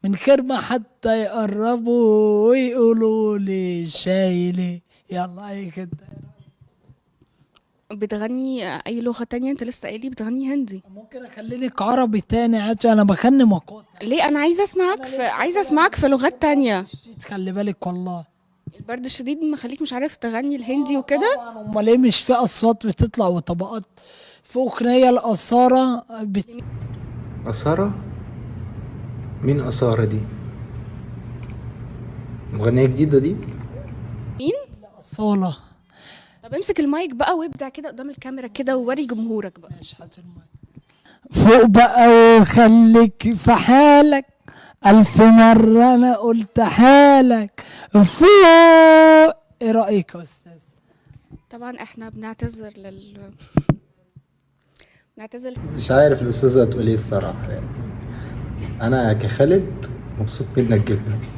من غير ما حتى يقربوا ويقولوا لي شايلي. يلا اي كده. بتغني اي لغة تانية؟ انت لسه قايلي بتغني هندي. ممكن اخلي لك عربي تاني عادي، انا بغني مقاطع. ليه؟ انا عايزة اسمعك في، عايزة اسمعك في لغات تانية. خلي بالك والله البرد الشديد مخليك مش عارف تغني الهندي وكده. طبعا، امال ايه؟ مش في اصوات بتطلع وطبقات في اغنية القصاره أثارة؟ مين أثارة دي؟ مغنية جديدة دي؟ مين؟ أصالة. طب امسك المايك بقى وابدع كده قدام الكاميرا كده ووري جمهورك بقى. ماشي، هات المايك فوق بقى وخليك في حالك، ألف مرة أنا قلت حالك فوق. إيه رأيك يا أستاذ؟ طبعا احنا بنعتذر بنعتذر. مش عارف الأستاذة هتقول إيه الصراحة يعني. أنا كخالد مبسوط منك جدا.